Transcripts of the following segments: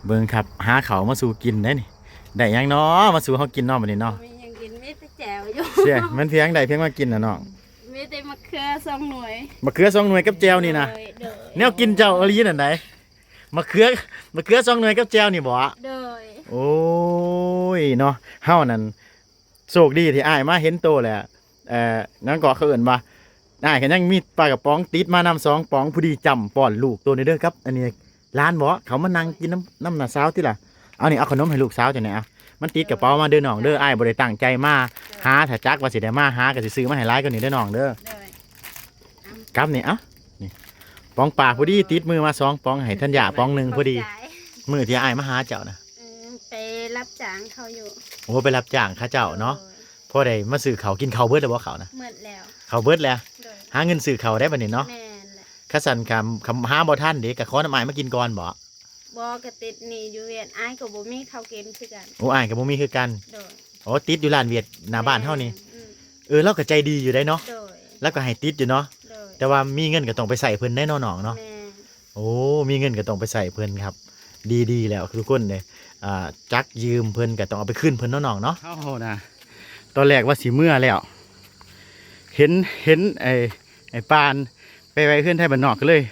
ເບິ່ງຄັບ ຫາເຂົ້າມາສູ່ກິນໄດ໋ນີ້. ໄດ້ຫຍັງນໍມາສູ່ເຮົາກິນນໍບັດນີ້ນໍ? ບໍ່ມີຫຍັງກິນ ມີແຕ່ແຈ່ວຢູ່. ເຊຍ ມັນພຽງໃດພຽງມາກິນນະນ້ອງ? ມີແຕ່ໝາກເຂືອສອງໜ່ວຍ. ໝາກເຂືອສອງໜ່ວຍກັບແຈ່ວນີ້ນະ? ໂດຍ ໂດຍ. ແນວກິນເຈົ້າອີ່ຫຼີນັ້ນໃດ໋? ໝາກເຂືອ ໝາກເຂືອສອງໜ່ວຍກັບແຈ່ວນີ້ບໍ? ໂດຍ. ໂອ້ຍເນາະ ເຮົານັ້ນ ໂຊກດີທີ່ອ້າຍມາເຫັນໂຕແລ້ວ ເອີ ນັ້ນກໍເຂົາເອີ້ນວ່າ ອ້າຍກໍຍັງມີປາກະປ໋ອງຕິດມານຳສອງປ໋ອງ ພໍດີຈ້ຳປ້ອນລູກໂຕນີ້ເດີ ກັບອັນນີ້ຫຼານບໍ ເຂົາມານັ່ງກິນນຳ ນຳນ້າສາວຕິລະ. ເອົານີ້ ເອົາຂະໜົມໃຫ້ລູກສາວເຈົ້າແດ່ ເອົາ ມັນຕິດກະເປົາມາເດີນ້ອງເດີ. ອ້າຍບໍ່ໄດ້ຕັ້ງໃຈມາຫາ ຖ້າຈັກວ່າຊິໄດ້ມາຫາກໍຊິຊື້ມາໃຫ້ຫຼາຍກວ່ານີ້ເດີນ້ອງເດີ. ກັບນີ້ ເອົາ ນີ້ປ໋ອງປາພໍດີ ຕິດມືມາສອງປ໋ອງ ໃຫ້ທັນຢາປ໋ອງໜຶ່ງພໍດີ. ມື້ທີ່ອ້າຍມາຫາເຈົ້ານະ ອືມ ໄປຮັບຈ້າງເຂົາຢູ່. ໂອ້ ໄປຮັບຈ້າງເຂົາເຈົ້າເນາະ. ໂດຍ. ພໍໄດ້ມາຊື້ເຂົ້າ ກິນເຂົ້າເບິດແລ້ວບໍ່ເຂົ້ານະ? ເໝິດແລ້ວ. ເຂົ້າເບິດແລ້ວ. ໂດຍ. ຫາເງິນຊື້ເຂົ້າໄດ້ບັດນີ້ເນາະ. ແມ່ນແຫຼະ. ຄັນຊັ້ນ ຄັນຫາບໍ່ທັນເດ ກໍຂໍນຳອ້າຍມາກິນກ່ອນບໍ? ບໍ່ ກໍຕິດໜີ້ຢູ່ຫວຽດ ອ້າຍກໍບໍ່ມີເຂົ້າກິນຄືກັນ. ໂອ້ ອ້າຍກໍບໍ່ມີຄືກັນ. ໂດຍ. ໂອ້ ຕິດຢູ່ຮ້ານຫວຽດໜ້າບ້ານເຮົານີ້. ແມ່ນ. ອືມ. ເອີ ລາວກໍໃຈດີຢູ່ໄດ໋ເນາະ. ໂດຍ. ລາວກໍໃຫ້ຕິດຢູ່ເນາະ. ໂດຍ. ແຕ່ວ່າມີເງິນກໍຕ້ອງໄປໃຊ້ເພິ່ນໄດ໋ເນາະນ້ອງເນາະ. ແມ່ນ. ໂອ້ ມີເງິນກໍຕ້ອງໄປໃຊ້ເພິ່ນຄັບ. ດີໆແລ້ວທຸກຄົນເດ້ ອ່າ ຈັກຢືມເພິ່ນກໍຕ້ອງເອົາໄປຄືນເພິ່ນເນາະນ້ອງເນາະ. ເຮົານະ ຕອນແລກວ່າຊິເມືອແລ້ວ ເຫັນ ເຫັນໄອ້ ໄອ້ປານໄປໄວ້ເຮືອນໄທບ້ານນອກ ກໍເລີຍ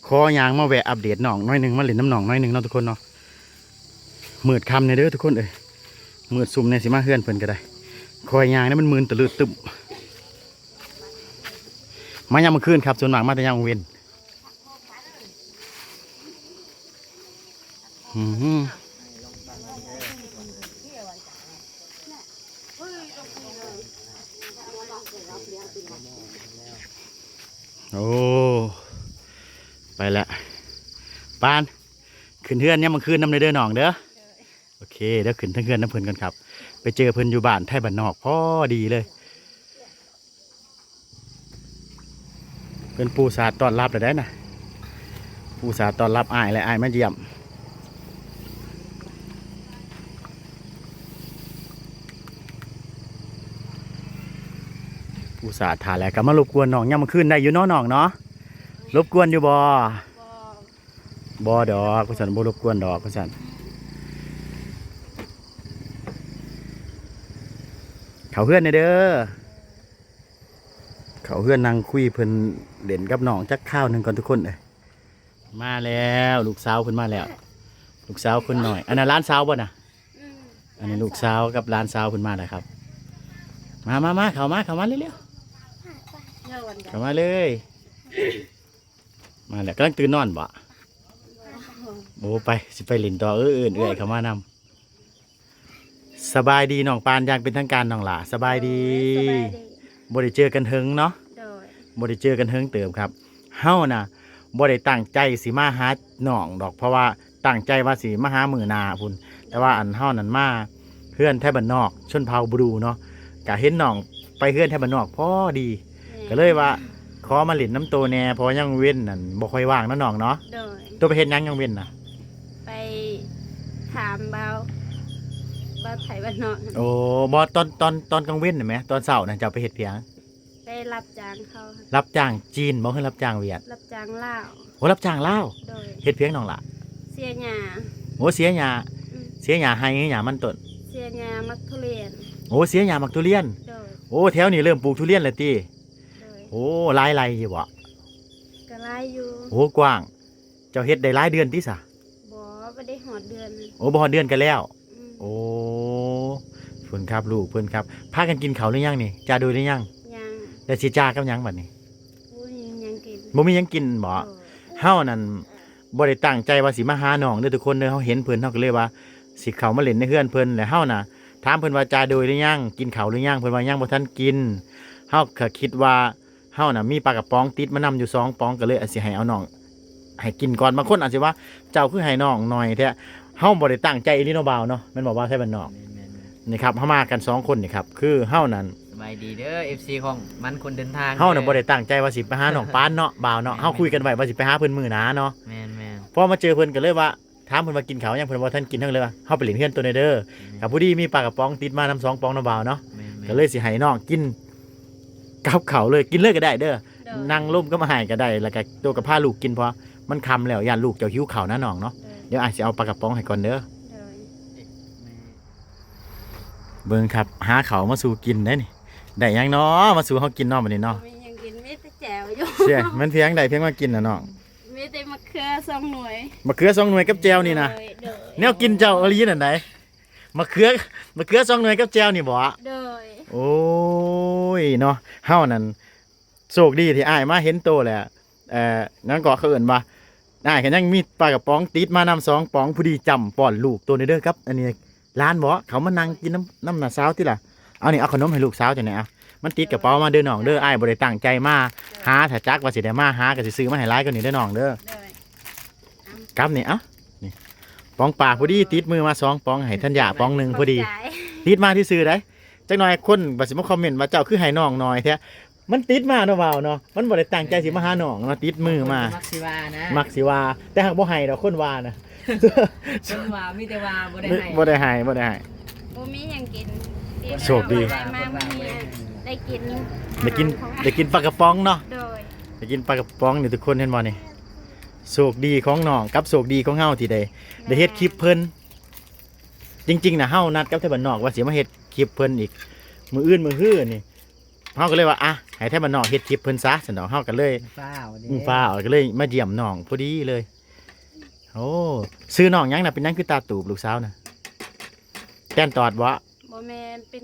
ຂໍຍ່າງມາແວະອັບເດດນ້ອງໜ້ອຍໜຶ່ງ ມາຫຼິ້ນນຳນ້ອງໜ້ອຍໜຶ່ງເນາະທຸກຄົນເນາະ. ມືດຄ່ຳແດ່ເດີທຸກຄົນເອີຍ ມືດຊຸ່ມແດ່ ຊິມາເຮືອນເພິ່ນກໍໄດ້. ຂ້ອຍຍ່າງນີ້ມັນມື່ນຕະລຶດຕຶບ ມາຍາມມື້ຄືນຄັບ ສ່ວນມາກມາແຕ່ຍາມກາງເວັນ. ອືມ ໂອ້ ໄປແລ້ວ ປານ ຂຶ້ນເຮືອນຍາມກາງຄືນນຳເດີນ້ອງເດີ. ໂອເຄ ດຽວຂຶ້ນເທິງເຮືອນນຳເພິ່ນກ່ອນຄັບ ໄປເຈີເພິ່ນຢູ່ບ້ານໄທບ້ານນອກພໍດີເລີຍ. ເພິ່ນປູສາດຕ້ອນຮັບແລ້ວໄດ໋ນະ ປູສາດຕ້ອນຮັບອ້າຍ ແລະ ອ້າຍມາຢ້ຽມ ປູສາດຖ້າແລ້ວ ກໍມາລົບກວນນ້ອງຍາມກາງຄືນໄດ້ຢູ່ເນາະນ້ອງເນາະ. ລົບກວນຢູ່ບໍ່? ບໍ່ດອກ ວ່າຊັ້ນ ບໍ່ລົບກວນດອກ ວ່າຊັ້ນ. ເຂົ້າເຮືອນແດ່ເດີ ເຂົ້າເຮືອນນັ່ງຄຸຍ ເພິ່ນຫຼິ້ນກັບນ້ອງຈັກຄາວໜຶ່ງກ່ອນທຸກຄົນເອີຍ. ມາແລ້ວ ລູກສາວເພິ່ນມາແລ້ວ ລູກສາວຄົນນ້ອຍ. ອັນນັ້ນຫຼານສາວບໍ່ນະ? ອືມ ອັນນີ້ລູກສາວກັບຫຼານສາວເພິ່ນມາແລ້ວຄັບ. ມາ ມາ ມາ ເຂົ້າມາ ເຂົ້າມາເລັວໆ ເຂົ້າມາເລີຍ. ມາແລ້ວ ກຳລັງຕື່ນນອນບໍ່? ໂອ້ ໄປ ຊິໄປຫຼິ້ນຕໍ່. ເອີ ເອີ້ນເອື້ອຍເຂົ້າມານຳ. ສະບາຍດີນ້ອງປານຢ່າງເປັນທາງການນ້ອງຫຼ້າ. ສະບາຍດີ. ໂດຍ ສະບາຍດີ. ບໍ່ໄດ້ເຈີກັນເຖິງເນາະ. ໂດຍ. ບໍ່ໄດ້ເຈີກັນເຖິງເຕີບຄັບ. ເຮົານະບໍ່ໄດ້ຕັ້ງໃຈຊິມາຫານ້ອງດອກ ເພາະວ່າຕັ້ງໃຈວ່າຊິມາຫາມື້ໜ້າພຸ້ນ ແຕ່ວ່າອັນເຮົານັ້ນມາເຮືອນໄທບ້ານນອກ ຊົນເຜົ່າບຣູເນາະ ກະເຫັນນ້ອງໄປເຮືອນໄທບ້ານນອກພໍດີ ແມ່ນ ກໍເລີຍວ່າຂໍມາຫຼິ້ນນຳໂຕແດ່ ເພາະວ່າຍາມເວັນນັ້ນບໍ່ຄ່ອຍວ່າງເນາະນ້ອງເນາະ. ໂດຍ. ໂຕໄປເຮັດຫຍັງຍາມເວັນນະ? ໄປຖາມບ່າວ ບ່າວໄທບ້ານນອກ. ໂອ້ ບໍ່ ຕອນ ຕອນ ຕອນກາງເວັນນັ້ນແໝ ຕອນເຊົ້ານະ ເຈົ້າໄປເຮັດພຽງ? ໄປຮັບຈ້າງເຂົາ. ຮັບຈ້າງຈີນບໍ່ ຫຼືຮັບຈ້າງຫວຽດ? ຮັບຈ້າງລາວ. ໂອ້ ຮັບຈ້າງລາວ. ໂດຍ. ເຮັດພຽງນ້ອງຫຼ້າ? ເສຍຫຍ້າ. ໂອ້ ເສຍຫຍ້າ. ອືມ. ເສຍຫຍ້າໄຮ່ ຫຍ້າມັນຕົ້ນ? ເສຍຫຍ້າໝາກທຸລຽນ. ໂອ້ ເສຍຫຍ້າໝາກທຸລຽນ. ໂດຍ. ໂອ້ ແຖວນີ້ເລີ່ມປູກທຸລຽນແລ້ວຕິ? ໂດຍ. ໂອ້ ຫຼາຍໄຮ່ຢູ່ບໍ່? ກໍຫຼາຍຢູ່. ໂອ້ ກວ້າງ. ເຈົ້າເຮັດໄດ້ຫຼາຍເດືອນຕິສະ? ບໍ່ ບໍ່ໄດ້ຮອດເດືອນ. ໂອ້ ບໍ່ຮອດເດືອນກໍແລ້ວ. ອືມ. ໂອ້ ເພິ່ນຄັບ ລູກເພິ່ນຄັບ. ພາກັນກິນເຂົ້າຫຼືຍັງນີ້? ຈາໂດຍຫຼືຍັງ? ຍັງ. ແລ້ວຊິຈາກັບຫຍັງບັດນີ້? ບໍ່ມີຫຍັງກິນ. ບໍ່ມີຫຍັງກິນບໍ? ໂດຍ. ເຮົານັ້ນບໍ່ໄດ້ຕັ້ງໃຈວ່າຊິມາຫານ້ອງເດີທຸກຄົນເດີ. ເຮົາເຫັນເພິ່ນ ເຮົາກໍເລີຍວ່າຊິເຂົ້າມາຫຼິ້ນໃນເຮືອນເພິ່ນ ແລະ ເຮົານະຖາມເພິ່ນວ່າ ຈາໂດຍຫຼືຍັງ? ກິນເຂົ້າຫຼືຍັງ? ເພິ່ນວ່າຍັງບໍ່ທັນກິນ. ເຮົາກໍຄິດວ່າ ເຮົານະມີປາກະປ໋ອງຕິດມານຳຢູ່ສອງປ໋ອງ ກໍເລີຍອາດຊິໃຫ້ເອົານ້ອງໃຫ້ກິນກ່ອນ. ບາງຄົນອາດຊິວ່າ ເຈົ້າຄືໃຫ້ນ້ອງໜ້ອຍແທ້? ເຮົາບໍ່ໄດ້ຕັ້ງໃຈອີ່ຫຼີເນາະບ່າວເນາະ ແມ່ນບໍ່ບ່າວໄທບ້ານນອກ? ແມ່ນໆໆ. ນີ້ຄັບ ເຮົາມາກັນສອງຄົນນີ້ຄັບ ຄືເຮົານັ້ນ ສະບາຍດີເດີ ເອັຟຊີຂອງມັນຄົນເດີນທາງ. ເຮົານະບໍ່ໄດ້ຕັ້ງໃຈວ່າຊິໄປຫານ້ອງປານເນາະ ບ່າວເນາະ. ແມ່ນໆ. ເຮົາຄຸຍກັນໄວ້ວ່າຊິໄປຫາເພິ່ນມື້ໜ້າເນາະ. ແມ່ນໆ. ພໍມາເຈີເພິ່ນກໍເລີຍວ່າ ຖາມເພິ່ນວ່າກິນເຂົ້າຍັງ ເພິ່ນວ່າບໍ່ທັນກິນ ເຮົາກໍເລີຍວ່າ ເຮົາໄປຫຼິ້ນເຮືອນໂຕແດ່ເດີ. ອືມ. ກໍພໍດີມີປາກະປ໋ອງຕິດມານຳສອງປ໋ອງນຳບ່າວເນາະ. ແມ່ນໆ. ກໍເລີຍຊິໃຫ້ນ້ອງກິນກັບເຂົ້າເລີຍ ກິນເລີຍກໍໄດ້ເດີ. ໂດຍ. ນັ່ງລົມກັບອ້າຍກໍໄດ້ ແລ້ວກໍໂຕກໍພາລູກກິນ ເພາະວ່າມັນຄ່ຳແລ້ວ ຢ້ານລູກເຈົ້າຫິວເຂົ້ານະນ້ອງເນາະ. ໂດຍ. ດຽວອ້າຍຊິເອົາປາກະປ໋ອງໃຫ້ກ່ອນເດີ. ໂດຍ. ເບິ່ງຄັບ ຫາເຂົ້າມາສູ່ກິນໄດ໋ນີ້. ໄດ້ຫຍັງນໍມາສູ່ເຮົາກິນນໍບັດນີ້ນໍ? ບໍ່ມີຫຍັງກິນ ມີແຕ່ແຈ່ວຢູ່. ເຊຍ ມັນພຽງໃດພຽງມາກິນນະນ້ອງ? ມີແຕ່ໝາກເຂືອສອງໜ່ວຍ. ໝາກເຂືອສອງໜ່ວຍກັບແຈ່ວນີ້ນະ? ໂດຍ ໂດຍ. ແນວກິນເຈົ້າອີ່ຫຼີນັ້ນໃດ໋? ໝາກເຂືອ ໝາກເຂືອສອງໜ່ວຍກັບແຈ່ວນີ້ບໍ? ໂດຍ. ໂອ້ຍເນາະ ເຮົານັ້ນ ໂຊກດີທີ່ອ້າຍມາເຫັນໂຕແຫຼະ. ເອີ ຫຍັງເກາະ ເຂົາເອີ້ນວ່າ ອ້າຍກໍຍັງມີປາກະປ໋ອງຕິດມານຳສອງປ໋ອງ ພໍດີຈ້ຳປ້ອນລູກໂຕນີ້ເດີ ກັບອັນນີ້ຫຼານບໍ? ເຂົ້າມານັ່ງກິນນຳ ນຳນ້າສາວຕິລະ. ເອົານີ້ ເອົາຂະໜົມໃຫ້ລູກສາວເຈົ້າແດ່. ເອົາ ມັນຕິດກະເປົາມາເດີນ້ອງເດີ. ອ້າຍບໍ່ໄດ້ຕັ້ງໃຈມາຫາ ຖ້າຈັກວ່າຊິໄດ້ມາຫາກໍຊິຊື້ມາໃຫ້ຫຼາຍກວ່ານີ້ເດີນ້ອງເດີ. ໂດຍ. ກັບນີ້ ເອົາ ນີ້ປ໋ອງປາພໍດີ ຕິດມືມາສອງປ໋ອງ ໃຫ້ທັນຍາປ໋ອງໜຶ່ງພໍດີ. ຂອບໃຈ. ຕິດມາຊື່ໆໃດ໋. ຈັກໜ່ອຍຄົນວ່າຊິມາຄອມເມັນວ່າ ເຈົ້າຄືໃຫ້ນ້ອງໜ້ອຍແທ້. ມັນຕິດມາເນາະ ວາວເນາະ ມັນບໍ່ໄດ້ຕັ້ງໃຈຊິມາຫານ້ອງເນາະ ຕິດມືມາ. ມັກຊິວ່ານະ ມັກຊິວ່າ ແຕ່ຫາກບໍ່ໃຫ້ດອກ ຄົນວ່ານະ. ຄົນວ່າມີແຕ່ວ່າບໍ່ໄດ້ໃຫ້ ບໍ່ໄດ້ໃຫ້ ບໍ່ໄດ້ໃຫ້. ບໍ່ມີຫຍັງກິນ. ໂຊກດີ ໄດ້ມາມື້ນີ້ໄດ້ກິນ ໄດ້ກິນ ອາຫານຂອງ ໄດ້ກິນປາກະປ໋ອງເນາະ. ໂດຍ. ໄດ້ກິນປາກະປ໋ອງນີ້ ທຸກຄົນເຫັນບໍ່ນີ້? ໂຊກດີຂອງນ້ອງກັບໂຊກດີຂອງເຮົາທີ່ໄດ້ ໄດ້ເຮັດຄລິບເພິ່ນ. ແມ່ນ. ຈິງໆນະ ເຮົານັດກັບໄທບ້ານນອກວ່າຊິມາເຮັດຄລິບເພິ່ນອີກມື້ອື່ນມື້ຮືນີ້ ເຮົາກໍເລີຍວ່າ ອະ ໃຫ້ໄທບ້ານນອກເຮັດຄລິບເພິ່ນຊະ ຊັ້ນດອກ. ເຮົາກໍເລີຍ ຟ້າວເດ້ ອືມ ຟ້າວ ກໍເລີຍມາຢ້ຽມນ້ອງພໍດີເລີຍ. ໂອ້ ຊື່ນ້ອງຫຍັງນະ? ເປັນຫຍັງຄືຕາຕູບລູກສາວນະ? ແຕນຕອດບໍ? ບໍ່ແມ່ນ ເປັນ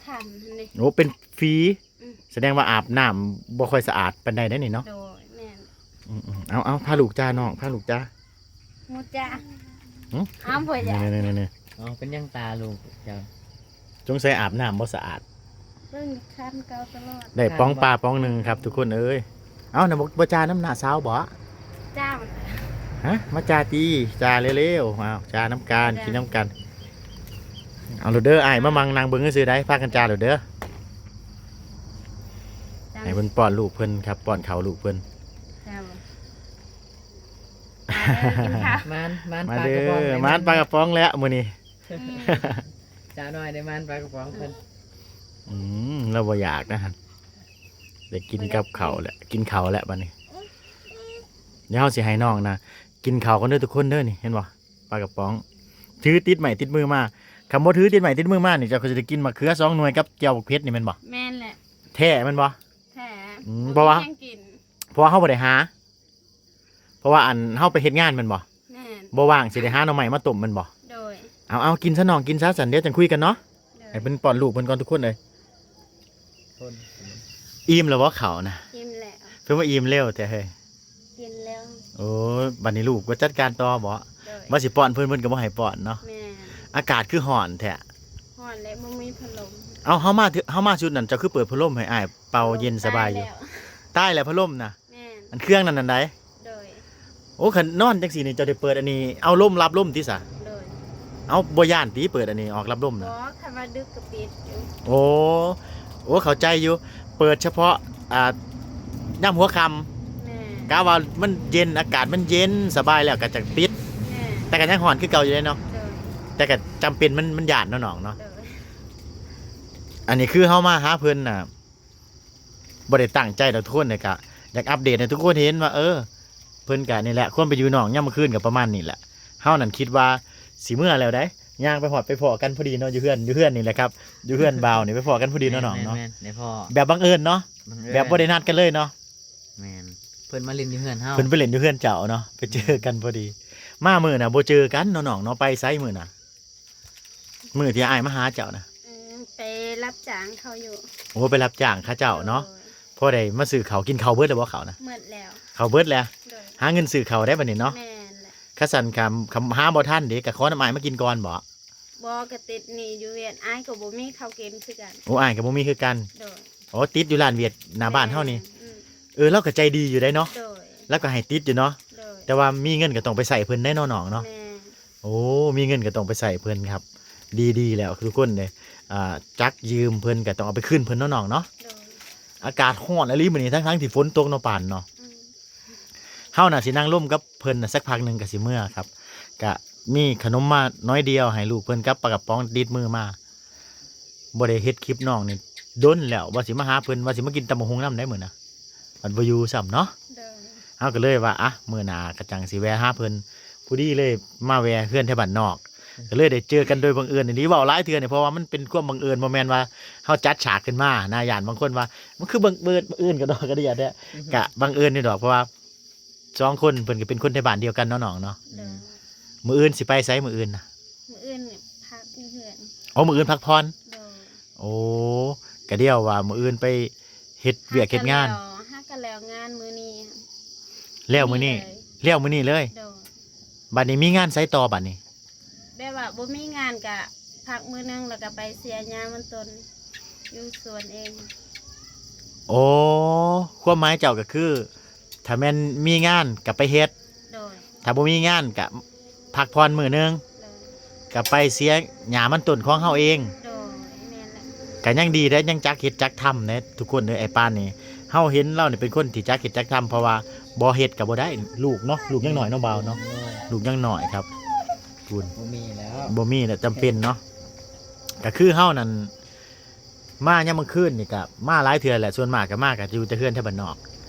ຄັນຫັ້ນເດ. ໂອ້ ເປັນຝີ. ອືມ ສະແດງວ່າອາບນ້ຳບໍ່ຄ່ອຍສະອາດປານໃດເດ້ນີ້ເນາະ. ໂດຍ ແມ່ນ. ອືມໆ ເອົາໆ ພາລູກຈ້ານ້ອງ ພາລູກຈ້າ. ໝູຈ້າ. ຫຶ? ອ້າວ ບໍ່ຢາກ. ນີ້ໆໆໆ ເອົາ ເປັນຫຍັງຕາລູກເຈົ້າ? ສົງໄສອາບນ້ຳບໍ່ສະອາດ. ເບິ່ງຄັນເກົ່າຕະຫຼອດ. ໄດ້ປ໋ອງປາປ໋ອງໜຶ່ງຄັບທຸກຄົນເອີຍ. ເອົ້າ ນະ ບໍ່ ບໍ່ຈ່ານຳນ້າສາວບໍ? ຈ້າ. ຮະ? ມາຈ່າຕິ ຈ່າເລັວໆ. ເອົາ ຈ່ານຳກັນ ກິນນຳກັນ. ເອົາໂລດເດີ ອ້າຍມານັ່ງເບິ່ງຊື່ໆໃດ໋ ພາກັນຈ່າໂລດເດີ. ໃຫ້ເພິ່ນປ້ອນລູກເພິ່ນຄັບ ປ້ອນເຂົ້າລູກເພິ່ນ. ມານ ມານປາກະປ໋ອງ ມານປາກະປ໋ອງແລ້ວມື້ນີ້. ອືມ ສາວນ້ອຍໄດ້ມານປາກະປ໋ອງເພິ່ນ. ອືມ ລາວບໍ່ຢາກນະຫັ້ນ ໄດ້ກິນກັບເຂົ້າແລ້ວ ກິນເຂົ້າແລ້ວບັດນີ້. ດຽວເຮົາຊິໃຫ້ນ້ອງນະກິນເຂົ້າກ່ອນເດີທຸກຄົນເດີ. ນີ້ເຫັນບໍ່ ປາກະປ໋ອງ ຖືຕິດໄມ້ຕິດມືມາ. ຄັນບໍ່ຖືຕິດໄມ້ຕິດມືມານີ້ ເຈົ້າກໍຈະໄດ້ກິນໝາກເຂືອສອງໜ່ວຍກັບແຈ່ວບັກເຜັດນີ້ແມ່ນບໍ່? ແມ່ນແຫຼະ. ແທ້ແມ່ນບໍ່? ແທ້. ອືມ ເພາະວ່າ ບໍ່ມີຫຍັງກິນ ເພາະວ່າເຮົາບໍ່ໄດ້ຫາ ເພາະວ່າອັນ ເຮົາໄປເຮັດງານແມ່ນບໍ່? ແມ່ນ. ບໍ່ວ່າງຊິໄດ້ຫາໜໍ່ໄມ້ມາຕົ້ມແມ່ນບໍ່? ໂດຍ. ເອົາໆ ກິນຊະນ້ອງ ກິນຊະ ຊັ້ນດຽວຈັ່ງຄຸຍກັນເນາະ. ໂດຍ. ໃຫ້ເພິ່ນປ້ອນລູກເພິ່ນກ່ອນທຸກຄົນເອີຍ. ອີ່ມແລ້ວບໍ່ເຂົ້ານະ? ອີ່ມແລ້ວ. ເພິ່ນວ່າອີ່ມເລັວແທ້ເຮີ້ຍ. ກິນແລ້ວ. ໂອ້ຍ ບັດນີ້ລູກກໍຈັດການຕໍ່ບໍ່? ໂດຍ. ວ່າຊິປ້ອນເພິ່ນ ເພິ່ນກໍບໍ່ໃຫ້ປ້ອນເນາະ. ແມ່ນ. ອາກາດຄືຮ້ອນແທ້. ຮ້ອນແຫຼະ ບໍ່ມີພັດລົມ. ເອົາ ເຮົາມາ ເຮົາມາຊຸດນັ້ນ ເຈົ້າຄືເປີດພັດລົມໃຫ້ອ້າຍເປົ່າເຢັນສະບາຍຢູ່? ໂອ້ ຕາຍແລ້ວ ຕາຍແລ້ວ ພັດລົມນະ. ແມ່ນ. ອັນເຄື່ອງນັ້ນອັນໃດ? ໂດຍ. ໂອ້ ຄັນນອນຈັ່ງຊີ້ນີ້ ເຈົ້າໄດ້ເປີດອັນນີ້ ເອົາລົມ ຮັບລົມຕິສະ? ໂດຍ. ເອົາ ບໍ່ຢ້ານຕິ ເປີດອັນນີ້ອອກ ຮັບລົມນະ? ບໍ່ ຄັນວ່າດຶກກໍປິດຢູ່. ໂອ້ ໂອ້ ເຂົ້າໃຈຢູ່ ເປີດສະເພາະ ອ່າ ຍາມຫົວຄ່ຳ. ແມ່ນ. ກະວ່າມັນເຢັນ ອາກາດມັນເຢັນສະບາຍແລ້ວກໍຈັກປິດ. ແມ່ນ. ແຕ່ກໍຍັງຮ້ອນຄືເກົ່າຢູ່ເດ້ເນາະ. ໂດຍ. ແຕ່ກໍຈຳເປັນ ມັນ ມັນຢ້ານເນາະນ້ອງເນາະ. ໂດຍ. ອັນນີ້ຄືເຮົາມາຫາເພິ່ນນະ ບໍ່ໄດ້ຕັ້ງໃຈດອກທຸກຄົນ ແຕ່ກະຢາກອັບເດດໃຫ້ທຸກຄົນເຫັນວ່າ ເອີ ເພິ່ນກະນີ້ແຫຼະ ຄວາມເປັນຢູ່ນ້ອງຍາມມື້ຄືນກະປະມານນີ້ແຫຼະ. ເຮົານັ້ນຄິດວ່າຊິເມືອແລ້ວໃດ໋ ຍ່າງໄປຮອດໄປພໍ້ກັນພໍດີເນາະ ຢູ່ເຮືອນ ຢູ່ເຮືອນນີ້ແຫຼະຄັບ ຢູ່ເຮືອນບ່າວນີ້ ໄປພໍ້ກັນພໍດີເນາະນ້ອງເນາະ. ແມ່ນໆ ໄດ້ພໍ້ ແບບບັງເອີນເນາະ. ບັງເອີນ. ແບບບໍ່ໄດ້ນັດກັນເລີຍເນາະ. ແມ່ນ. ເພິ່ນມາຫຼິ້ນຢູ່ເຮືອນເຮົາ ເພິ່ນໄປຫຼິ້ນຢູ່ເຮືອນເຈົ້າເນາະ ໄປເຈີກັນພໍດີ. ມາມື້ນະບໍ່ເຈີກັນເນາະນ້ອງເນາະ ໄປໃສມື້ນະ? ມື້ທີ່ອ້າຍມາຫາເຈົ້ານະ? ອືມ ໄປຮັບຈ້າງເຂົາຢູ່. ໂອ້ ໄປຮັບຈ້າງເຂົາເຈົ້າເນາະ. ໂດຍ. ພໍໄດ້ມາຊື້ເຂົ້າ ກິນເຂົ້າເບິດແລ້ວບໍ່ເຂົ້ານະ? ເໝິດແລ້ວ. ເຂົ້າເບິດແລ້ວ. ໂດຍ. ຫາເງິນຊື້ເຂົ້າໄດ້ບັດນີ້ເນາະ. ແມ່ນແຫຼະ. ຄັນຊັ້ນ ຄັນ ຄັນຫາບໍ່ທັນເດ ກໍຂໍນຳອ້າຍມາກິນກ່ອນບໍ? ບໍ່ ກໍຕິດໜີ້ຢູ່ຫວຽດ ອ້າຍກໍບໍ່ມີເຂົ້າກິນຄືກັນ. ໂອ້ ອ້າຍກໍບໍ່ມີຄືກັນ. ໂດຍ. ໂອ້ ຕິດຢູ່ຮ້ານຫວຽດໜ້າບ້ານເຮົານີ້. ແມ່ນ. ອືມ. ເອີ ລາວກໍໃຈດີຢູ່ໄດ໋ເນາະ. ໂດຍ. ລາວກໍໃຫ້ຕິດຢູ່ເນາະ. ໂດຍ. ແຕ່ວ່າມີເງິນກໍຕ້ອງໄປໃຊ້ເພິ່ນໄດ໋ເນາະນ້ອງເນາະ. ແມ່ນ. ໂອ້ ມີເງິນກໍຕ້ອງໄປໃຊ້ເພິ່ນຄັບ ດີໆແລ້ວທຸກຄົນເດ້. ອ່າ ຈັກຢືມເພິ່ນກໍຕ້ອງເອົາໄປຄືນເພິ່ນເນາະນ້ອງເນາະ. ໂດຍ. ອາກາດຮ້ອນອີ່ຫຼີມື້ນີ້ ທັງໆທີ່ຝົນຕົກເນາະປານເນາະ. ອືມ. ເຮົານະຊິນັ່ງລົມກັບເພິ່ນນະສັກພັກໜຶ່ງກໍຊິເມືອຄັບ ກະມີຂະໜົມມາໜ້ອຍດຽວໃຫ້ລູກເພິ່ນກັບປາກະປ໋ອງຕິດມືມາ. ບໍ່ໄດ້ເຮັດຄລິບນ້ອງນີ້ດົນແລ້ວ ວ່າຊິມາຫາເພິ່ນ ວ່າຊິມາກິນຕຳບັກຫຸ່ງນຳໄດ໋ມື້ນະ ບັດບໍ່ຢູ່ຊ້ຳເນາະ. ໂດຍ. ເຮົາກໍເລີຍວ່າ ອະ ມື້ໜ້າກໍຈັ່ງຊິແວ່ຫາເພິ່ນ ພໍດີເລີຍມາແວ່ເຮືອນແຖວບ້ານນອກ ກໍເລີຍໄດ້ເຈີກັນໂດຍບັງເອີນອີ່ຫຼີ. ເວົ້າຫຼາຍເທື່ອນີ້ ເພາະວ່າມັນເປັນຄວາມບັງເອີນ ບໍ່ແມ່ນວ່າເຮົາຈັດສາກຂຶ້ນມານະ. ຢ້ານບາງຄົນວ່າ ມັນຄືບັງເອີນ ບັງເອີນກັນດອກ ກໍໄດ້ແທ້ ກະບັງເອີນນີ້ດອກ ເພາະວ່າສອງຄົນເພິ່ນກໍເປັນຄົນແຖວບ້ານດຽວກັນເນາະ ນ້ອງເນາະ. ໂດຍ. ມື້ອື່ນຊິໄປໃສ? ມື້ອື່ນນະ ມື້ອື່ນພັກຢູ່ເຮືອນ. ອໍ ມື້ອື່ນພັກຜ່ອນ. ໂດຍ. ໂອ້ ກະດຽວວ່າມື້ອື່ນໄປເຮັດວຽກເຮັດງານ. ຫາກະແລ້ວ ຫາກະແລ້ວງານມື້ນີ້. ແລ້ວມື້ນີ້ ນີ້ເລີຍ. ແລ້ວມື້ນີ້ເລີຍ. ໂດຍ. ບັດນີ້ມີງານໃສຕໍ່ບັດນີ້? ແບບວ່າບໍ່ມີງານກະພັກມື້ໜຶ່ງ ແລ້ວກະໄປເສຍຫຍ້າມັນຕົ້ນຢູ່ສວນເອງ. ໂອ້ ຄວາມໝາຍເຈົ້າກໍຄື ຖ້າແມ່ນມີງານກໍໄປເຮັດ. ໂດຍ. ຖ້າບໍ່ມີງານກະພັກຜ່ອນມື້ໜຶ່ງ. ໂດຍ. ກະໄປເສຍຫຍ້າມັນຕົ້ນຂອງເຮົາເອງ. ໂດຍ ແມ່ນແຫຼະ. ກະຍັງດີເດ້ ຍັງຈັກເຮັດຈັກທຳເດ້ທຸກຄົນເອີຍ. ອ້າຍປານນີ້ ເຮົາເຫັນລາວນີ້ເປັນຄົນທີ່ຈັກເຮັດຈັກທຳ ເພາະວ່າບໍ່ເຮັດກໍບໍ່ໄດ້ ລູກເນາະ ລູກຍັງນ້ອຍເນາະ ບ່າວເນາະ. ໂດຍ. ລູກຍັງນ້ອຍຄັບ ພຸ້ນ ບໍ່ມີແລ້ວ ບໍ່ມີແລ້ວ ຈຳເປັນເນາະ. ກໍຄືເຮົານັ້ນ ມາຍາມກາງຄືນນີ້ກະມາຫຼາຍເທື່ອແຫຼະ ສ່ວນມາກກະມາກະຢູ່ແຕ່ເຮືອນແຖວບ້ານນອກ.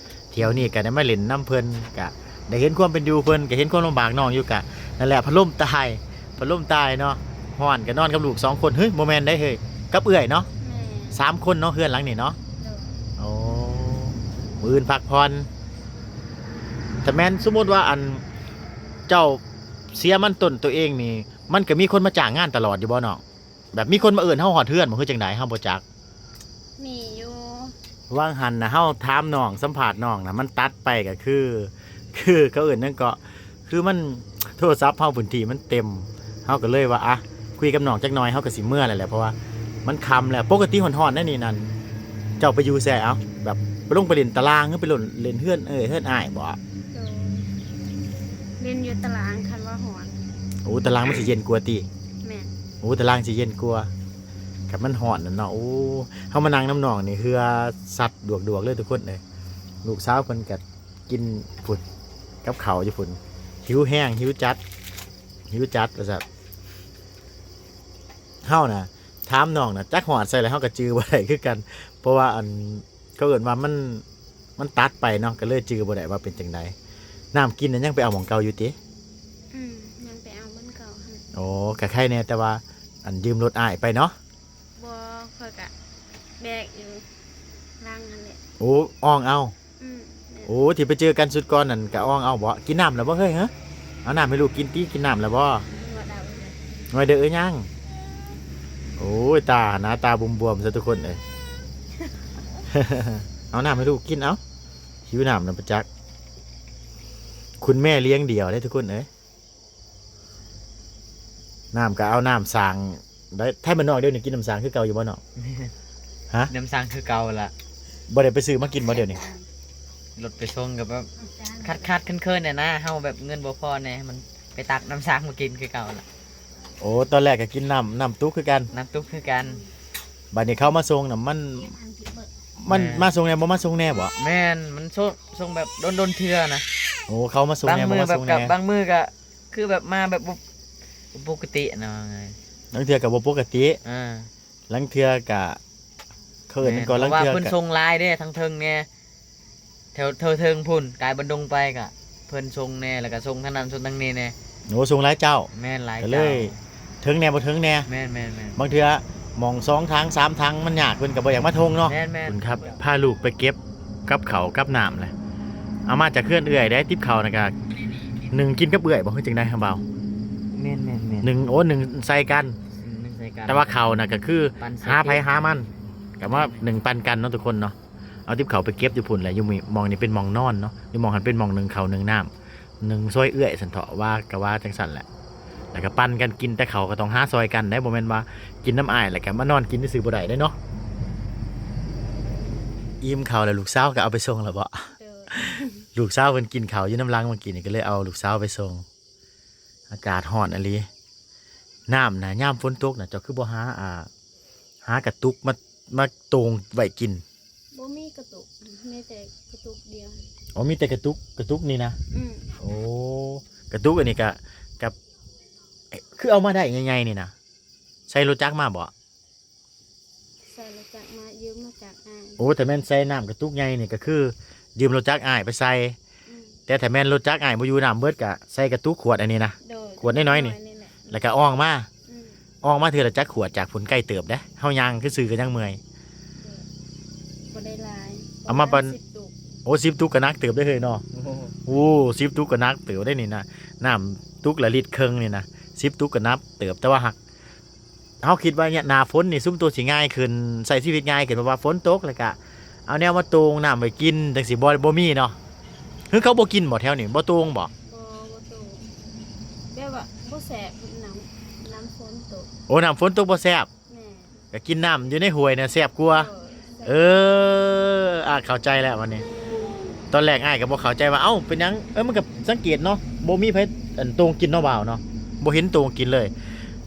ທ່ຽວນີ້ກະໄດ້ມາຫຼິ້ນນຳເພິ່ນ ກະໄດ້ເຫັນຄວາມເປັນຢູ່ເພິ່ນ ກະເຫັນຄວາມລຳບາກນ້ອງຢູ່. ກະນັ້ນແຫຼະ ພັດລົມຕາຍ ພັດລົມຕາຍເນາະ ຮ້ອນກະນອນກັບລູກສອງຄົນ. ເຮີຍ ບໍ່ແມ່ນໃດເຮີຍ ກັບເອື້ອຍເນາະ. ແມ່ນ. ສາມຄົນເນາະ ເຮືອນຫຼັງນີ້ເນາະ. ໂດຍ. ໂອ້ ມື້ອື່ນພັກຜ່ອນ. ແຕ່ແມ່ນສົມມຸດວ່າ ອັນ ເຈົ້າເສຍມັນຕົ້ນໂຕເອງນີ້ ມັນກະມີຄົນມາຈ້າງງານຕະຫຼອດຢູ່ບໍ່ນ້ອງ? ແບບມີຄົນມາເອີ້ນເຮົາຮອດເຮືອນບໍ່ ຄືຈັ່ງໃດ ເຮົາບໍ່ຈັກ? ມີຢູ່. ວ່າງຫັ້ນນະ ເຮົາຖາມນ້ອງ ສຳພາດນ້ອງນະ ມັນຕັດໄປກໍຄື ຄືເຂົາເອີ້ນຫຍັງເກາະ ຄືມັນ ໂທລະສັບເຮົາພື້ນທີ່ມັນເຕັມ ເຮົາກໍເລີຍວ່າ ອະ ຄຸຍກັບນ້ອງຈັກໜ່ອຍ ເຮົາກໍຊິເມືອແລ້ວແຫຼະ ເພາະວ່າມັນຄ່ຳແລ້ວ. ປົກກະຕິຮ້ອນໆ ແນວນີ້ນັ້ນ ເຈົ້າໄປຢູ່ໃສ? ເອົ້າ ແບບໄປລົງໄປຫຼິ້ນຕະລ່າງ ຫຼືໄປຫຼິ້ນ ຫຼິ້ນເຮືອນເອີ່ຍ ເຮືອນອ້າຍບໍ? ໂດຍ. ຫຼິ້ນຢູ່ຕະລ່າງ ຄັນວ່າຮ້ອນ. ໂອ້ ຕະລ່າງມັນຊິເຢັນກວ່າຕິ? ແມ່ນ. ໂອ້ ຕະລ່າງຊິເຢັນກວ່າ ຄັນມັນຮ້ອນນັ້ນເນາະ. ໂອ້ ເຮົາມານັ່ງນຳນ້ອງນີ້ ເຫື່ອຊັດດວກໆ ເລີຍທຸກຄົນເອີຍ. ລູກສາວເພິ່ນກໍກິນພຸ້ນ ກັບເຂົ້າຢູ່ພຸ້ນ ຫິວແຮງ ຫິວຈັດ ຫິວຈັດວ່າຊັ້ນ. ເຮົານະ ຖາມນ້ອງນະ ຈັກຮອດໃສແລ້ວ ເຮົາກໍຈື່ບໍ່ໄດ້ຄືກັນ ເພາະວ່າ ອັນ ເຂົາເອີ້ນວ່າມັນ ມັນຕັດໄປເນາະ ກໍເລີຍຈື່ບໍ່ໄດ້ວ່າເປັນຈັ່ງໃດ. ນ້ຳກິນນະ ຍັງໄປເອົາໝ່ອງເກົ່າຢູ່ຕິ? ອືມ ຍັງໄປເອົາບ່ອນເກົ່າຫັ້ນ. ໂອ້ ກະໄຄແດ່ ແຕ່ວ່າ ອັນ ຢືມລົດອ້າຍໄປເນາະ. ບໍ່ ຂ້ອຍກະແບກຢູ່ຫຼັງຫັ້ນແຫຼະ. ໂອ້ ອ່ອງເອົາ. ອືມ ແມ່ນ. ໂອ້ ທີ່ໄປເຈີກັນຊຸດກ່ອນນັ້ນກະອ່ອງເອົາບໍ? ກິນນ້ຳແລ້ວບໍ່ເຮີ້ຍ? ເອົານ້ຳໃຫ້ລູກກິນຕິ ກິນນ້ຳແລ້ວບໍ່? ບໍ່ໄດ້ເອົາເລີຍ. ບໍ່ໄດ້ເອົາຫຍັງ? ໂອ້ຍ ຕາ ໜ້າຕາບວມໆ ຊະທຸກຄົນເອີຍ. ເອົານ້ຳໃຫ້ລູກກິນ ເອົາ ຫິວນ້ຳນຳປະຈັກ. ຄຸນແມ່ລ້ຽງດ່ຽວເດ້ທຸກຄົນເອີຍ. ນ້ຳກໍເອົານ້ຳສ້າງໄດ້. ໄທບ້ານນອກດຽວນີ້ກິນນ້ຳສ້າງຄືເກົ່າຢູ່ບໍ່ນ້ອງ? ຮະ? ນ້ຳສ້າງຄືເກົ່າລະ. ບໍ່ໄດ້ໄປຊື້ມາກິນບໍ່ດຽວນີ້? ລົດໄປສົ່ງກໍແບບຂາດໆເຂີນໆແດ່ນະ ເຮົາແບບເງິນບໍ່ພໍແດ່ ມັນໄປຕັກນ້ຳສ້າງມາກິນຄືເກົ່າລະ. ໂອ້ ຕອນແລກກໍກິນນ້ຳ ນ້ຳຕຸກຄືກັນ? ນ້ຳຕຸກຄືກັນ. ບັດນີ້ເຂົາມາສົ່ງນະ ມັນ ມັນ ແມ່ນ ມາສົ່ງແດ່ ບໍ່ມາສົ່ງແດ່ບໍ? ແມ່ນ ມັນສົ່ງ ສົ່ງແບບດົນໆເທື່ອນະ. ໂອ້ ເຂົາມາສົ່ງແດ່ ບໍ່ມາສົ່ງແດ່. ບາງມື້ແບບກັບ ບາງມື້ກໍ ຄືແບບມາແບບບໍ່ ບໍ່ປົກກະຕິນະ ວ່າງ່າຍ. ລາງເທື່ອກໍບໍ່ປົກກະຕິ. ອ່າ ລາງເທື່ອກະ ເຂົາເອີ້ນຫຍັງເກາະ ແມ່ນ ລາງເທື່ອ ເພາະວ່າເພິ່ນ ກະ ສົ່ງຫຼາຍເດ້ ທັງເທິງແດ່ ແຖວ ແຖວເທິງພຸ້ນ ກາຍບັນດົງໄປກະ ເພິ່ນສົ່ງແດ່ ແລ້ວກະສົ່ງທາງນັ້ນ ສົ່ງທາງນີ້ແດ່. ໂອ້ ສົ່ງຫຼາຍເຈົ້າ. ແມ່ນ ຫຼາຍ ກະເລີຍ ເຈົ້າ ເຖິງແດ່ບໍ່ເຖິງແດ່. ແມ່ນໆໆ. ບາງເທື່ອໝ່ອງສອງຖັງສາມຖັງມັນຍາກ ເພິ່ນກະບໍ່ຢາກມາສົ່ງເນາະ. ແມ່ນໆ. ຄຸນຄັບ ພາລູກໄປເກັບກັບເຂົ້າກັບນ້ຳແຫຼະ ເອົາມາຈາກເຮືອນເອື້ອຍເດ້. ຕິບເຂົ້ານະກະ ໜຶ້ງກິນກັບເອື້ອຍບໍ່ ຄືຈັ່ງໃດ ຮະບ່າວ? ແມ່ນໆໆ. ໜຶ້ງ ໂອ້ ໜຶ້ງໃສ່ກັນ. ອືມ ໜຶ້ງໃສ່ກັນ ແຕ່ວ່າເຂົ້ານະກະຄື ປັນໃສ່ ຫາໃຜຫາມັນ ກະມາໜຶ້ງປັນກັນເນາະທຸກຄົນເນາະ. ເອົາຕິບເຂົ້າໄປເກັບຢູ່ພຸ້ນແຫຼະ ຢູ່ໝ່ອງນີ້ເປັນໝ່ອງນອນເນາະ ຢູ່ໝ່ອງຫັ້ນເປັນໝ່ອງໜຶ້ງເຂົ້າໜຶ້ງນ້ຳ ໜຶ້ງຊ່ອຍເອື້ອຍຊັ້ນເຖາະ ວ່າກະວ່າຈັ່ງຊັ້ນແຫຼະ. ແລ້ວກະປັນກັນກິນ ແຕ່ເຂົ້າກະຕ້ອງຫາຊ່ອຍກັນໄດ໋ ບໍ່ແມ່ນວ່າກິນນຳອ້າຍແລ້ວກະມານອນກິນຊື່ໆບໍ່ໄດ້ເດ້ເນາະ. ອີ່ມເຂົ້າແລ້ວ ລູກສາວກະເອົາໄປສົ່ງແລ້ວບໍ? ໂດຍ. ລູກສາວເພິ່ນກິນເຂົ້າຢູ່ນຳຫຼັງເມື່ອກີ້ນີ້ ກະເລີຍເອົາລູກສາວໄປສົ່ງ. ອາກາດຮ້ອນອີ່ຫຼີ. ນ້ຳນະ ຍາມຝົນຕົກນະ ເຈົ້າຄືບໍ່ຫາ ອ່າ ຫາກະຕຸກມາ ມາໂຕ່ງໄວ້ກິນ? ບໍ່ມີກະຕຸກ ມີແຕ່ກະຕຸກດຽວ. ອໍ ມີແຕ່ກະຕຸກ ກະຕຸກນີ້ນະ? ອືມ. ໂອ້ ກະຕຸກອັນນີ້ກະ ກະ ຄືເອົາມາໄດ້ໃຫຍ່ໆນີ້ນະ ໃສ່ລົດຈັກມາບໍ? ໃສ່ລົດຈັກມາ ຢືມລົດຈັກອ້າຍ. ໂອ້ ຖ້າແມ່ນໃສ່ນ້ຳກະຕຸກໃຫຍ່ນີ້ກະຄືຢືມລົດຈັກອ້າຍໄປໃສ່. ອືມ. ຕ່ຖ້າແມ່ນລົດຈັກອ້າຍບໍ່ຢູ່ ນ້ຳເບິດກະໃສ່ກະຕຸກຂວດອັນນີ້ນະ ໂດຍ ຂວດນ້ອຍໆນີ້ ແລ້ວກະອ່ອງມາ ອືມ ອ່ອງມາເທື່ອລະຈັກຂວດ ຈາກພຸ້ນໄກເຕີບເດ້ ເຮົາຍ່າງຊື່ໆກະຍັງເມື່ອຍ ບໍ່ໄດ້ຫຼາຍ ເອົາມາປານ ປະມານສິບຕຸກ ໂອ້ ສິບຕຸກກະໜັກເຕີບເດ້ເຮີ້ຍເນາະ ໂອ້ ໂອ້ ສິບຕຸກກະໜັກເຕີບເດ້ນີ້ນະ ນ້ຳຕຸກລະລິດເຄິ່ງນີ້ນະ ສິບຕຸກກະໜັກເຕີບ ແຕ່ວ່າຫາກ ເຮົາຄິດວ່າຍາມໜ້າຝົນນີ້ ຊຸມໂຕຊິງ່າຍຂຶ້ນ ໃຊ້ຊີວິດງ່າຍຂຶ້ນ ເພາະວ່າຝົນຕົກ ແລ້ວກະເອົາແນວມາໂຕ່ງນ້ຳໄວ້ກິນ ຈັ່ງຊີ້ ບໍ່ ບໍ່ມີເນາະ ຄືເຂົາບໍ່ກິນບໍ່ແຖວນີ້ ບໍ່ໂຕ່ງບໍ່? ບໍ່ ບໍ່ໂຕ່ງ ແບບວ່າບໍ່ແຊບ ນ້ຳ ນ້ຳຝົນຕົກ ໂອ້ ນ້ຳຝົນຕົກບໍ່ແຊບ ແມ່ນ ກະກິນນ້ຳຢູ່ໃນຫ້ວຍນະແຊບກວ່າ ເອີ ເອີ ອາ ເຂົ້າໃຈແລ້ວບັດນີ້ ຕອນແລກອ້າຍກະບໍ່ເຂົ້າໃຈວ່າ ເອົ້າ ເປັນຫຍັງ ເອີ ມັນກະສັງເກດເນາະ ບໍ່ມີໃຜ ອັນ ໂຕ່ງກິນເນາະ ບ່າວເນາະ ບໍ່ເຫັນໂຕ່ງກິນເລີຍ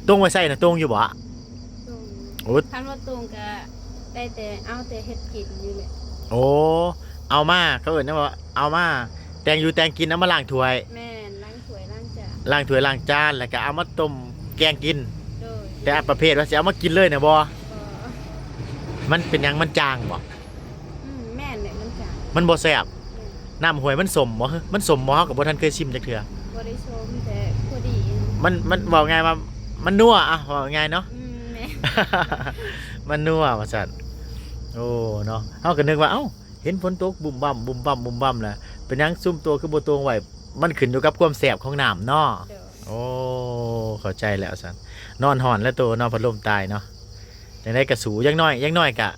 ໂຕ່ງໄວ້ໃສນະ ໂຕ່ງຢູ່ບໍ່? ໂຕ່ງ ໂອ້ ຄັນວ່າໂຕ່ງກະໄດ້ແຕ່ ເອົາແຕ່ເຮັດກິນນີ້ແຫຼະ ໂອ້ ເອົາມາ ເຂົາເອີ້ນຫຍັງວ່າ ເອົາມາແຕ່ງຢູ່ແຕ່ງກິນ ເອົາມາລ້າງຖ້ວຍ ແມ່ນ ລ້າງຖ້ວຍລ້າງຈານ ລ້າງຖ້ວຍລ້າງຈານ ແລ້ວກະເອົາມາຕົ້ມແກງກິນ ໂດຍ ແຕ່ປະເພດວ່າຊິເອົາມາກິນເລີຍນະບໍ່? ບໍ່ ມັນເປັນຫຍັງ ມັນຈາງບໍ່? ອືມ ແມ່ນແຫຼະ ມັນຈາງ ມັນບໍ່ແຊບ ແມ່ນ ນ້ຳຫ້ວຍມັນສົ້ມບໍ່? ມັນສົ້ມບໍ່? ເຮົາກະບໍ່ທັນເຄີຍຊິມຈັກເທື່ອ ບໍ່ໄດ້ຊົມ ແຕ່ພໍດີ ມັນ ມັນເວົ້າງ່າຍວ່າມັນນົວ ອະ ເວົ້າງ່າຍເນາະ ອືມ ແມ່ນ ມັນນົວວ່າຊັ້ນ ໂອ້ ເນາະ ເຮົາກະນຶກວ່າ ເອົ້າ ເຫັນຝົນຕົກບຸ້ມບັ້ມ ບຸ້ມບັ້ມ ບຸ້ມບັ້ມແຫຼະ ເປັນຫຍັງຊຸມໂຕຄືບໍ່ໂຕ່ງໄວ້? ມັນຂຶ້ນຢູ່ກັບຄວາມແຊບຂອງນ້ຳເນາະ ໂດຍ ໂອ້ ເຂົ້າໃຈແລ້ວຊັ້ນ ນອນຮ້ອນແລ້ວໂຕເນາະ ພັດລົມຕາຍເນາະ ຈັ່ງໃດກະສູ້ ຢ່າງໜ້ອຍ ຢ່າງໜ້ອຍກະ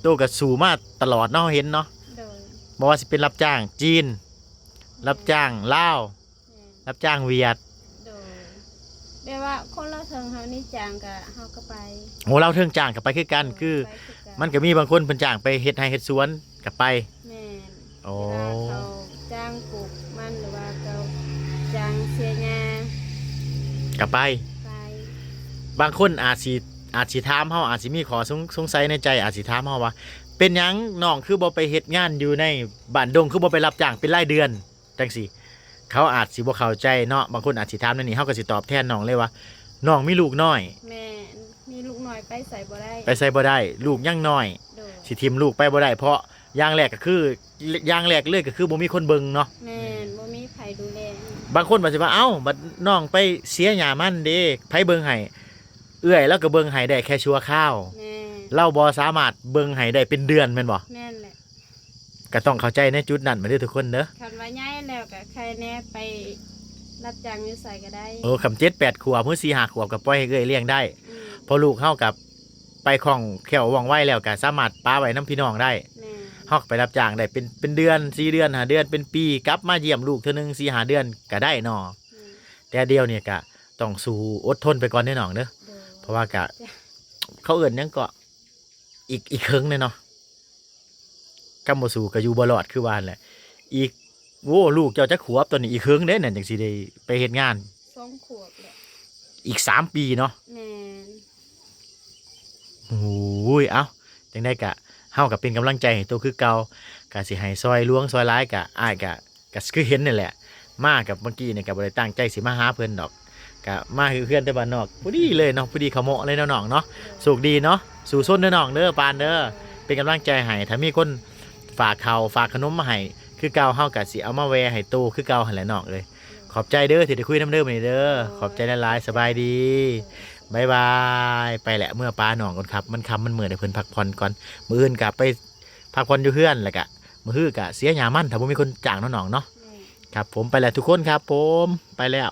ໂຕກະສູ້ມາຕະຫຼອດເນາະ ເຮົາເຫັນເນາະ ໂດຍ ບໍ່ວ່າຊິເປັນຮັບຈ້າງຈີນ ແມ່ນ ຮັບຈ້າງລາວ ແມ່ນ ຮັບຈ້າງຫວຽດ ໂດຍ ແບບວ່າຄົນລາວເທິງເຮົານີ້ຈ້າງກະ ເຮົາກະໄປ ໂອ້ ລາວເທິງຈ້າງກະໄປຄືກັນ ເອີ ຄື ໄປຄືກັນ ມັນກະມີບາງຄົນເພິ່ນຈ້າງໄປເຮັດໄຮ່ເຮັດສວນກະໄປ ແມ່ນ ໂອ້ ເວລາເຂົາຈ້າງປູກມັນ ຫຼືວ່າເຂົາຈ້າງເສຍຫຍ້າ ກະໄປ ໄປ ບາງຄົນອາດຊິ ອາດຊິຖາມເຮົາ ອາດຊິມີຂໍ້ສົງ ສົງໄສໃນໃຈ ອາດຊິຖາມເຮົາວ່າ ເປັນຫຍັງນ້ອງຄືບໍ່ໄປເຮັດງານຢູ່ໃນບ້ານດົງ ຄືບໍ່ໄປຮັບຈ້າງເປັນລາຍເດືອນ ຈັ່ງຊີ້ ເຂົາອາດຊິບໍ່ເຂົ້າໃຈເນາະ ບາງຄົນອາດຊິຖາມແນວນີ້ ເຮົາກະຊິຕອບແທນນ້ອງເລີຍວ່າ ນ້ອງມີລູກນ້ອຍ ແມ່ນ ມີລູກນ້ອຍໄປໃສບໍ່ໄດ້ ໄປໃສບໍ່ໄດ້ ລູກຍັງນ້ອຍ ໂດຍ ຊິຖິ້ມລູກໄປບໍ່ໄດ້ ເພາະຢ່າງແລກກະຄື ຢ່າງແລກເລີຍກະຄືບໍ່ມີຄົນເບິ່ງເນາະ ແມ່ນ ບໍ່ມີໃຜດູແລ ບາງຄົນວ່າຊິວ່າ ເອົ້າ ບັດນ້ອງໄປເສຍຫຍ້າມັນເດ ໃຜເບິ່ງໃຫ້? ເອື້ອຍລາວກະເບິ່ງໃຫ້ໄດ້ແຄ່ຊົ່ວຄາວ ແມ່ນ ລາວບໍ່ສາມາດເບິ່ງໃຫ້ໄດ້ເປັນເດືອນແມ່ນບໍ່? ແມ່ນແຫຼະ ກະຕ້ອງເຂົ້າໃຈໃນຈຸດນັ້ນແມ່ນເດີທຸກຄົນເດີ ຄັນວ່າໃຫຍ່ແລ້ວກະໃຄ່ແນ່ໄປຮັບຈ້າງຢູ່ໃສກະໄດ້ ໂອ້ ຄັນເຈັດແປດຂວບ ຫຼື ສີ່ຫ້າຂວບກະປ່ອຍໃຫ້ເອື້ອຍລ້ຽງໄດ້ ອືມ ເພາະລູກເຮົາກະໄປຄ່ອງແຄ້ວວ່ອງໄວແລ້ວ ກະສາມາດປະໄວ້ນຳພີ່ນ້ອງໄດ້ ແມ່ນ ເຮົາກະໄປຮັບຈ້າງໄດ້ເປັນ ເປັນເດືອນ ສີ່ເດືອນ ຫ້າເດືອນ ເປັນປີ ກັບມາຢ້ຽມລູກເທື່ອໜຶ່ງ ສີ່ຫ້າເດືອນກະໄດ້ເນາະ ອືມ ແຕ່ດຽວນີ້ກະຕ້ອງສູ້ອົດທົນໄປກ່ອນເດີນ້ອງເດີ ໂດຍ ເພາະວ່າກະ ເຂົາເອີ້ນຫຍັງເກາະ ອີກ ອີກເຄິ່ງເດ້ເນາະ ຄັນບໍ່ສູ້ກະຢູ່ບໍ່ລອດຄືວ່າຫັ້ນແຫຼະ ອີກ ໂອ້ ລູກເຈົ້າຈັກຂວບຕອນນີ້? ອີກເຄິ່ງເດ້ນັ້ນຈັ່ງຊິໄດ້ໄປເຮັດງານ ສອງຂວບແຫຼະ ອີກສາມປີເນາະ ແມ່ນ ໂອ້ຍ ເອົ້າ ຈັ່ງໃດກະ ເຮົາກະເປັນກຳລັງໃຈໃຫ້ໂຕຄືເກົ່າ ກະຊິໃຫ້ຊ່ອຍຫຼວງຊ່ອຍຫຼາຍກະ ອ້າຍກະ ກະຄືເຫັນນີ້ແຫຼະ ມາກັບເມື່ອກີ້ນີ້ກະບໍ່ໄດ້ຕັ້ງໃຈຊິມາຫາເພິ່ນດອກ ກະມາເຮືອນແຕ່ບ້ານນອກ ພໍດີເລີຍເນາະ ພໍດີເຂົ້າເໝາະເລີຍເນາະນ້ອງເນາະ ໂຊກດີເນາະ ສູ້ຊົນເດີນ້ອງເດີ ປານເດີ ເປັນກຳລັງໃຈໃຫ້ ຖ້າມີຄົນຝາກເຂົ້າຝາກຂະໜົມມາໃຫ້ຄືເກົ່າ ເຮົາກະຊິເອົາມາແວ່ໃຫ້ໂຕຄືເກົ່າຫັ້ນແຫຼະນ້ອງເອີຍ ຂອບໃຈເດີທີ່ໄດ້ຄຸຍນຳເດີມື້ນີ້ເດີ ຂອບໃຈຫຼາຍໆ ສະບາຍດີ ບາຍບາຍ ໄປແຫຼະ ເມືອປານ້ອງກ່ອນຄັບ ມັນຄ່ຳມັນມືດ ໃຫ້ເພິ່ນພັກຜ່ອນກ່ອນ ມື້ອື່ນກະໄປ ພັກຜ່ອນຢູ່ເຮືອນ ແລ້ວກະມື້ຮືກະເສຍຫຍ້າມັນ ຖ້າບໍ່ມີຄົນຈ້າງເນາະນ້ອງເນາະ ແມ່ນ ຄັບຜົມ ໄປແລ້ວທຸກຄົນຄັບຜົມ ໄປແລ້ວ.